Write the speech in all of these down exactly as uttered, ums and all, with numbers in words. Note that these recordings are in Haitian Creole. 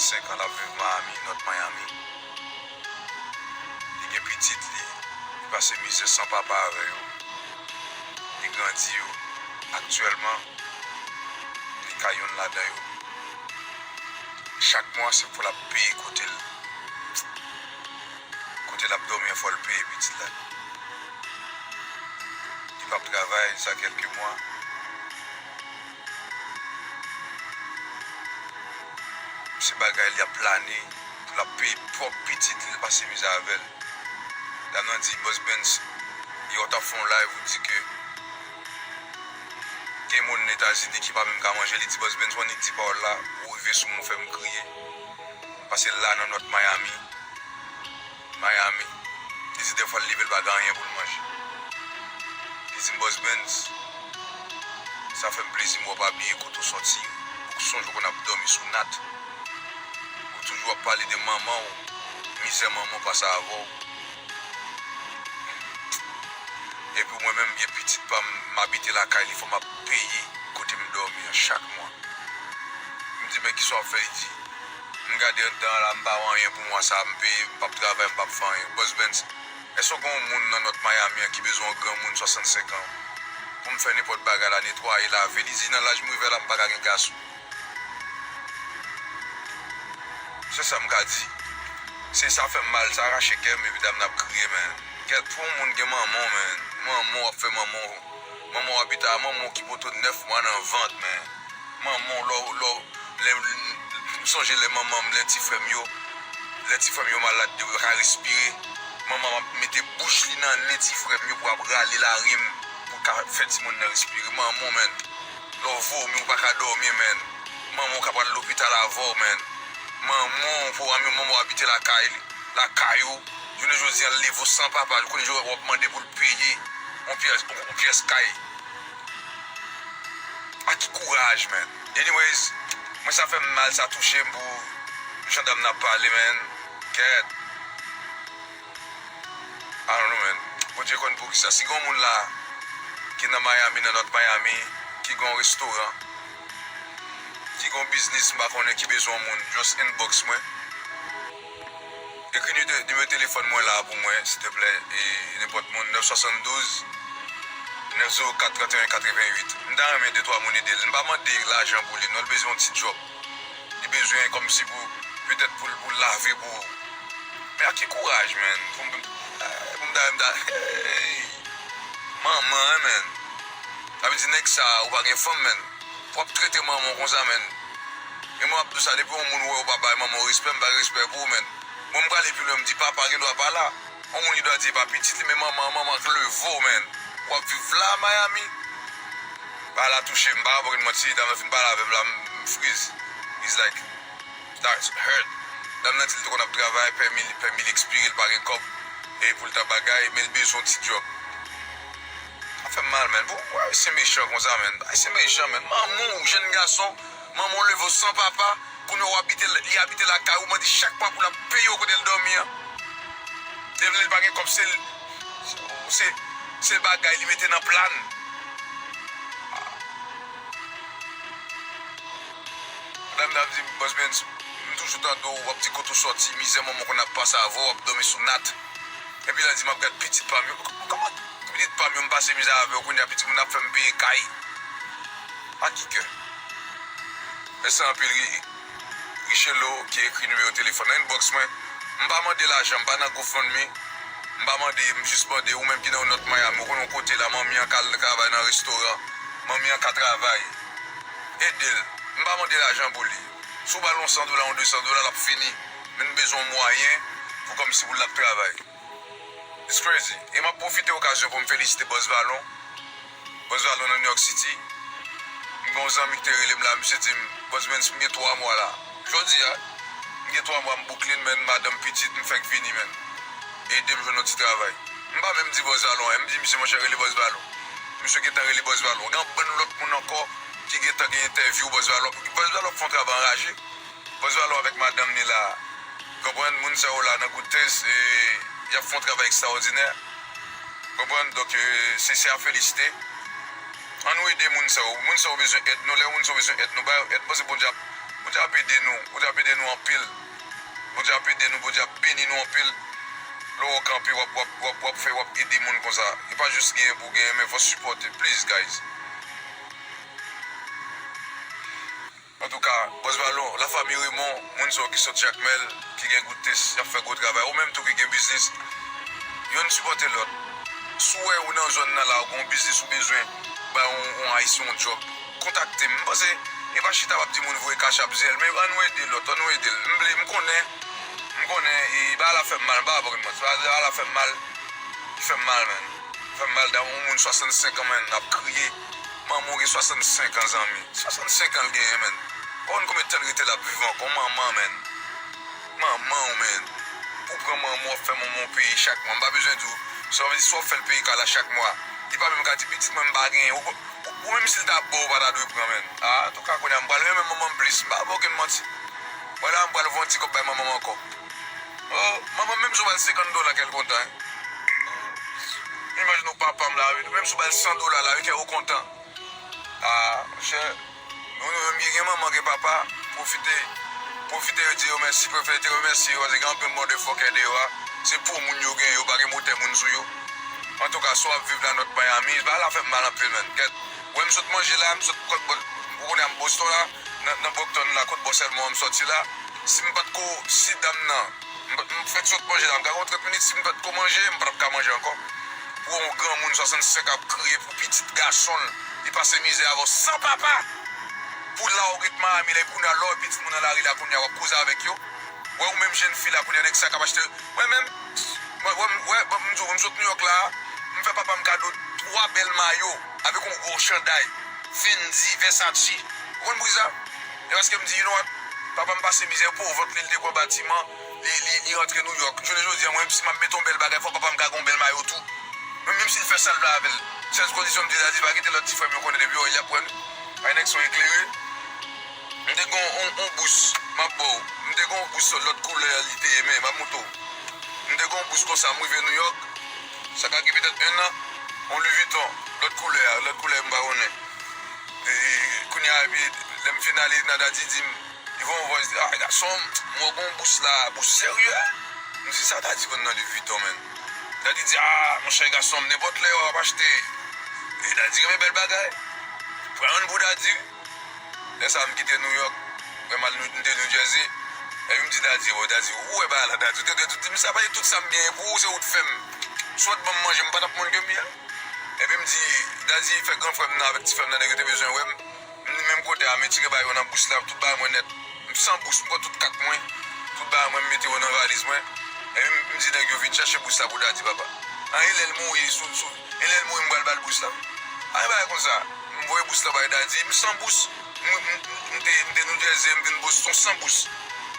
Senk an l ap viv Miami, North Miami. Li gen pitit li, li pase mizè san papa avè yo. Li grandi yo. Aktyèlman, li ka yonn ladan yo. Chak mwa, se pou l ap peye kote l, kote l ap dòmi an, fò l peye pitit la. Li p ap travay, sa kèlke mwa. Se bagay li ap plane pou l ap peye pwòp pitit li, l pase mizè avè l. Dam nan di, Boss Benz, yè w t ap fè yon live, ou di ke gen moun Etazini ki pa menm ka manje. Li di, Boss Benz, w annik di pawòl la, ou rive sou mwen, ou fè m kriye. Paske la nan North Miami, Miami, li di dèfwa l leve, l pa gen anyen pou l manje. Li di m, Boss Benz, sa fè m plezi m wè w pa bliye kote w sòti. Ou sonje w konn ap dòmi sou nat. Ou toujou ap pale de manman w, mizè manman w pase avè w. Epi mwen menm, gen pitit pa m, m abite lakay li, fò m ap peye kote m dòmi an chak mwa. M di, men kisa w ap fè? Li di, m gade anndan an la, m pa wè anyen pou mwa sa a, m peye, m p ap travay, m p ap fè anyen. Boss Benz, èske w gen yon moun nan North Miami an ki bezwen yon granmoun swasannsenk an pou m fè nenpòt bagay la, netwaye, lave? Li di, nan laj m rive la, m pa ka gen gason. Se sa m ka di. Se sa fè m mal, sa rache kè m, epi dam nan ap kriye, men. Kèt, pou yon moun gen manman w, men. Manman w ap fè manman w. Manman w abite a, manman w ki pote w nèf mwa nan vant, men. Manman w, lò, lò, lè, m sonje lè manman m, lè ti frè m yo, lè ti frè m yo malad, yo pa ka respire. Manman m ap mete bouch li nan nen ti frè m yo pou ap rale larim, pou ka fè timoun nan respire. Manman w, men. Lè w vomi, ou pa ka dòmi, men. Manman w ka pral lopital avè w, men. Manman w, pou manman w abite lakay, lakay ou. Jounen jodi a, l leve w san papa, kounye a w ap mande pou l peye yon pyès, yon pyès kay. A ki kouraj, men. Anyways, mwen sa fè m mal, sa touche m pou jan dam nan ap pale, men. Kèt. I don't know, man. Bondye konn poukisa. Si gen yon moun la ki nan Miami, nan North Miami, ki gen yon restoran, ki gen yon biznis, m pa konnen, ki bezwen yon moun, just inbox mwen. Ekri nime-, nimewo telefòn mwen la pou mwen, silteplè, e nenpòt moun, nèf swasanndouz, nèf zewo kat, trannteyen katreventuit. M ta renmen de twa moun ede l. M pa mande lajan pou li, non, l bezwen yon ti djòb. Li bezwen kòmsi pou, petèt pou, pou lave pou. Men ak ki kouraj, man. Pou m, pou m ta, m ta, hey. Manman, man. Sa vle di nèg sa, ou pa gen fanm, man. W ap trete manman w konsa, man. E mwen ap di w sa, depi yon moun wè ou pa bay manman w respè, m pa gen respè pou ou, man. Mwen, m prale pi lwen, m di papa gen dwa pa la. Yon moun gen dwa di e pa pitit li, men manman, manman k leve w, man. W ap viv la, Miami. Bagay la touche m, m pa ka ba w manti, dam nan fin pale avè m la, m, m friz. It's like, that hurt. Dam nan di l te konn ap travay, pèmi, pèmi l ekspire, l pa gen kòb, e pou l ta bagay, men l bezwen yon ti djòb. Sa fè m mal, man. Pou, pou Ayisyen mechan konsa, man. Ayisyen mechan, man. Manman w, jèn gason, manman w leve w san papa, kounye a w abite, li abite lakay ou, mande chak mwa pou l ap peye w kote l dòmi an. Depi li pa gen kòb, se l, se, se bagay li mete nan plan. Madanm nan ap di m, Boss Benz, m toujou tande w, w ap di kote w sòti, mizè manman w konn ap pase avè w, w ap dòmi sou nat. Epi la di m ap gad pitit pa m yo. Kòman pitit pa m yo, m pase mizè avè yo, kounye a pitit moun ap fè m peye kay? A ki kè? Mèsi anpil, Ri-, Richelo ki ekri nimewo telefòn nan inbox mwen. M pa mande lajan, m pa nan GoFundMe. M pa mande, m jis mande, ou menm ki nan North Miami, ou konn yon kote la, manmi an ka al travay nan restoran, manmi an ka travay. Ede l. M pa mande lajan pou li. Si w ba l yon san dola, yon de san dola, l ap fini. Men m bezwen yon mwayen pou kòmsi pou l ap travay. It's crazy. E m ap pwofite okazyon pou m felisite Bòs Valon. Bòs Valon nan New York City. M gen yon zanmi ki te rele m la, misye di m, Bòs Benz, m gen twa mwa la. Jodi a, m gen twa mwa m Brooklyn, men madanm, pitit, m fèk vini, men. Ede m jwenn yon ti travay. M pa menm di Bòs Valon, m di misye, monchè, rele Bòs Valon. Misye gentan rele Bòs Valon. Gen yon bann lòt moun ankò ki gentan gen entèvyou Bòs Valon. Bòs Valon ap fè yon travay anraje. Bòs Valon avèk madanm ni la. Konprann, moun sa yo la nan Good Taste, e, y ap fè yon travay ekstraòdinè. Konprann, donk, e, se, se a felisite. Ann nou ede moun sa yo. Moun sa yo bezwen èd nou. Lè moun sa yo bezwen èd nou, ba yo èd. Paske Bondye ap, Bondye ap ede nou. Bondye ap ede nou anpil. Bondye ap ede nou. Bondye ap beni nou anpil. Lè w kanpe, w ap, w ap, w ap, w ap fè, w ap ede moun konsa. E pa jis genyen pou genyen, men fò sipòte. Please, guys. Antouka, Bòs Balon, lafanmi Raymond, moun sa yo ki sot Jakmèl, ki gen Goutes, y ap fè gwo travay. Ou menm tou ki gen biznis, youn sipòte lòt. Si w wè ou nan zòn nan la, ou gen yon biznis ou bezwen bay yon, yon Ayisyen yon djòb, kontakte m. M panse, e pa chita w ap di moun voye kachap, Zelle, men ann nou ede lòt, ann nou ede l. M vle, m konnen, m konnen, e bagay la fè m mal, m pa ba w okenn manti, bagay la fè m mal, li fè m mal, man. Li fè m mal, dan yon moun swasannsenk an, man, ap kriye. Manman w gen swasannsenk an, zanmi. Swasannsenk an l genyen, man. Ou konn konbyen tan l rete l ap viv ankò? Manman, man. Manman w, man. Pou w pran manman w, w ap fè manman w peye chak mwa. M pa bezwen di w. Sa vle di, si w ap fè l peye kay la chak mwa, li pa menm ka di, "Pitit mwen, m pa genyen." Ou, ou, ou menm si l ta ba w, ou pa ta dwe pran, man. A, antouka, kounye a, m pral renmen manman m plis. M pa ba w okenn manti. Wè la, m pral voye yon ti kòb bay manman m ankò. Oh, manman m, menm si w ba l senkant dola, kè l kontan, en. Imajine w papa m la, wi. Menm si w ba l san dola la, wi, kè w kontan. Ah, monchè, nou, nou menm ki gen manman, gen papa, pwofite, pwofite di yo mèsi, pwofite remèsye yo, paske gen anpil motherfucker deyò a. Se po moun yo gen, yo pa gen motè moun sou yo. Antouka, si w ap viv la North Miami, bagay la fè m mal anpil, man. Kèt, wè m sot manje la, m sot kot Bò-, ou konnen m Boston la, nan, nan Brockton la, kot bò sèlman m sòti la. Si m pa t ko, si dam nan M, m fèk sot manje la, m ka gen trant minit, si m pa t ko manje, m pa t ap ka manje ankò. Pou yon granmoun swasannsenk ap kriye pou pitit gason l, li pase mizè avè w san papa. Pou la w ret Miami la, epi kounye a lè w wè pitit moun nan lari la, kounye a w ap koze avèk yo. Wè ou menm jèn fi la, kounye a nèg sa k ap achte. Mwen menm, mwen, mwen, mwen, mwen, m di w, m sot New York la, m fè papa m kado twa bèl mayo avèk yon gwo chanday Fendi, Versace. Ou konn poukisa? E paske m di, you know what? Papa m pase mizè, pou vant li, li te pran batiman, li, li, li rantre New York. Jounen jodi a, mwen, si m ap mete yon bèl bagay, fò papa m ka gen yon bèl mayo tou. Mwen, menm si l fè sa l vle avè l. Sèl kondisyon m di Daddy, pa kite lòt ti frè m yo konnen depi yo wè l, y ap pran nou. Ay, nèg son eklere. M te gen yon, yon, yon bous, m ap ba w. M te gen yon bous lòt koulè, li te, men, m ap montre w. M te gen yon bous konsa, m rive New York. Sa ka gen petèt en an, yon Louis Vuitton, lòt koulè a, lòt koulè m pa konnen. E, kounye a, epi, lè m fin ale, Daddy di m, li voye yon vòs, li di, "Ah, gason m, m wè w gen yon bous la, bous serye." M di, "Sa Daddy konn nan Louis Vuitton, menm?" Daddy di, "Ah, monchè, gason m, nenpòt lè w ap achte." E Daddy renmen bèl bagay. Brown pou Daddy. Lè sa a, m kite New York, mwen m al New, m te New Jersey. Epi m di Daddy, "Bon, Daddy, ou wè bagay la, Daddy, ou te dwe tou di m sa, paske tout sa m genyen pou ou, se ou t fè m. Si w t ban m manje, m pa t ap moun ke m ye a." Epi m di, Daddy fè gran frè m nan avèk ti frè m nan, nèg yo te bezwen wè m. M di, "Menm kote a, m retire bagay yo nan bous la, tout bagay mwen nèt. M san bous, m pran tout kat mwen, tout bagay mwen, m mete yo nan valiz mwen." Epi m, m di nèg yo, "Vin chèche bous la pou Daddy, papa." An, e lè l mouri, sou, sou, e lè l mouri, m pral ba l bous la. Ay, bagay konsa. M voye bous la bay Daddy, m san bous. M, m, m te, m te New Jersey, m vin Boston san bous.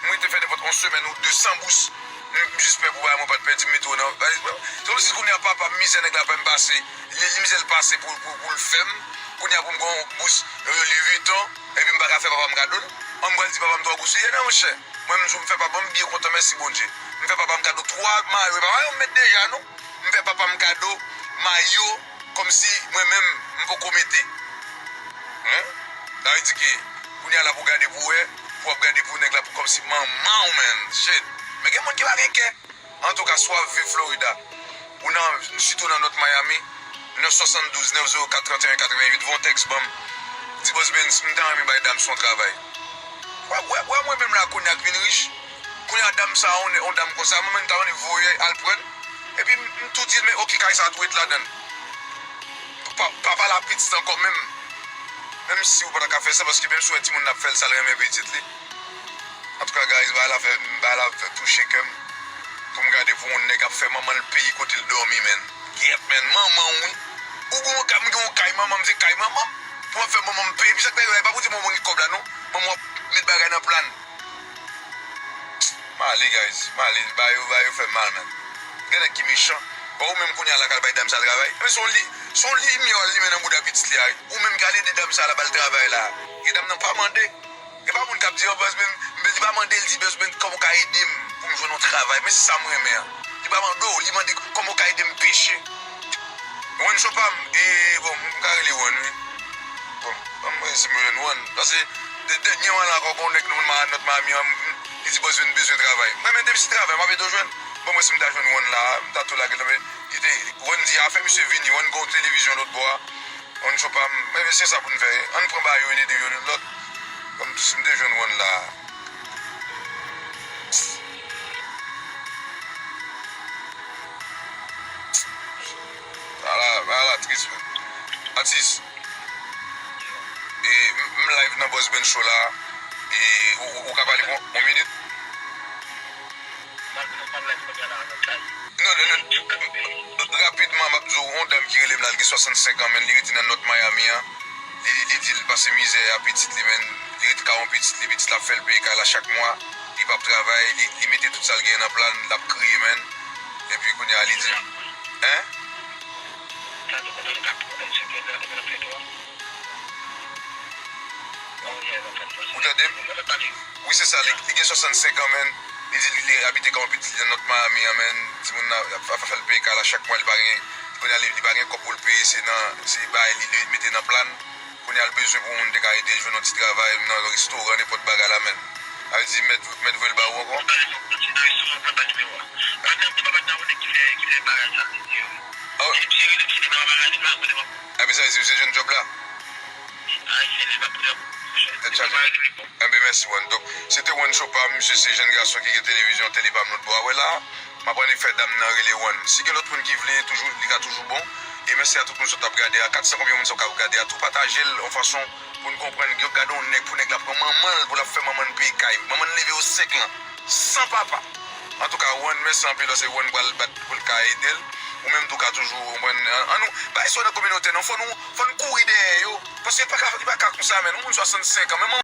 M rete fè nenpòt yon semèn ou de san bous. M, m jis pè pou bagay mwen pa t pèdi, m mete yo nan valiz mwen. Se kòmsi kounye a papa m mizè nèg la fè m pase. Li, li mizè l pase pou, pou, pou l fè m. Kounye a pou m gen yon bous, euh, Louis Vuitton, epi m pa ka fè papa m kado l. An m pral di papa m twò gou sou li, non, monchè. Mwen, m di w, m fè papa m byen kontan, mèsi Bondye. M fè papa m kado twa mayo, e pa mayo m met deja, non. M fè papa m kado mayo, kòmsi mwen menm, m poko mete. Hein? Sa vle di ke, kounye a la pou gade pou wè, pou w ap gade pou nèg la, pou kòmsi manman w, man. Shit. Men gen moun ki pa gen kè. Antouka, si w ap viv Florida, ou nan, sitou nan North Miami, nan swasanndouz, nèf zewo kat, trannteyen katrevennuit, voye yon tèks ban m. Di, "Bòs Benz, m ta renmen bay dam sa yon travay." Wè, wè, wè mwen menm la kounye a k vin rich. Kounye a dam sa, yon, yon dam konsa, mwen menm ta renmen voye al pran l. Epi m, m tou di l, "Men oke, kay sa a tou ret ladan l." Pa, pa pale a pitit ankò menm. Menm si ou pa ta ka fè sa, paske menm si w wè timoun nan ap fè l sa, l renmen pitit li. Antouka, guys, bagay la fè, bagay la fè touche kè m. Pou m gade pou yon nèg ap fè manman l peye kote l dòmi, man. Gyèt, man, manman w, wi. Ou gen yon kay, m gen yon kay manman m, se kay manman m. Pou m ap fè manman m peye, pi sa k fè, pa pou di manman w gen kòb la, non. Manman w ap met bagay nan plan. M ale, guys, m ale. Bagay yo, bagay yo fè m mal, man. Gen nèg ki mechan. Bon, ou menm kounye a la k al bay dam sa travay. Men se yon li, se yon limyè w al limen nan bouda pitit li a, wi. Ou menm k al ede dam sa la ba l travay la. Gen dam nan pa mande. E pa moun k ap di, "Oh, Buzz Band," men li pa mande l, di, "Buzz Band, kòman w ka ede m pou m jwenn yon travay?" Men se sa m renmen an. Li pa mande w, li mande, "Kòman w ka ede m peche?" One Shop pa m, e, bon, m ka rele One, wi. Bon, ban m wè si m jwenn One. Paske, Dènyèman la ankò, gen yon nèg nan Nòt Miami an, li di bòs vin bezwen travay. Mwen menm depi se travay, m ap ede w jwenn. Bon, mwen si m ta jwenn One la, m ta tou lage l, men li te, One di afè misye vini, One gen yon televizyon lòt bò a. One cho pa m, men se sa pou n fè. Ann pran ba yo, n ede youn lòt. Kòm si m te jwenn One la. Ala, ala, tris, men. Atis. E, m, m live nan Bòs Ben Show la. E, ou, ou, ou ka pale pou yon minit? Non, non, non. Rapidman, m ap di w, yon dam ki rele m la, l gen swasannsenk an, men li rete nan Nòt Miami an. Li, li di l pase mizè a pitit li, men li rete ka yon pitit li, pitit la ap fè l peye kay la chak mwa. Li p ap travay, li, li mete tout sa l genyen nan plan, l ap kriye, men. Epi kounye a, li di, en? Ou tande m? Wi, se sa, li, li gen swasannsenk an, men. Li di li abite ka yon pitit li nan Nòt Miami an, men. Timoun nan ap, ap fè l peye kay la chak mwa, li pa gen, kounye a, li, li pa gen kòb pou l peye, se nan, se bagay li, li mete nan plan. Kounye a, l bezwen pou moun te ka ede l jwenn yon ti travay nan restoran, nenpòt bagay la, men. Sa vle di, mèt, mèt voye l ba ou ankò? Oh. Ebyen, sa vle di, se jèn djòb la. Tèt chaje. Enben, mèsi, One. Donk, se te One Show pa m, misye se jèn gason ki gen televizyon, tele pa m lòt bò a. Wè la, m ap annik fè dam nan rele One. Si gen lòt moun ki vle, toujou, li ka toujou bon. E mèsi a tout moun sot ap gade a. Kat san konbyen moun sa k ap gade a tou, pataje l yon fason pou n konprann. Yo gade yon nèg, pou nèg la pran manman l, pou l ap fè manman l peye kay. Manman l leve yo senk lan, san papa. Antouka, One, mèsi anpil, paske One pral bat pou l ka ede l. Ou menm tou ka toujou, ou konprann, an, an nou, bay sa nan kominote, non, fò nou, fò n kouri dèyè yo. Paske li pa ka, li pa ka konsa, men. Yon moun swasannsenk an, men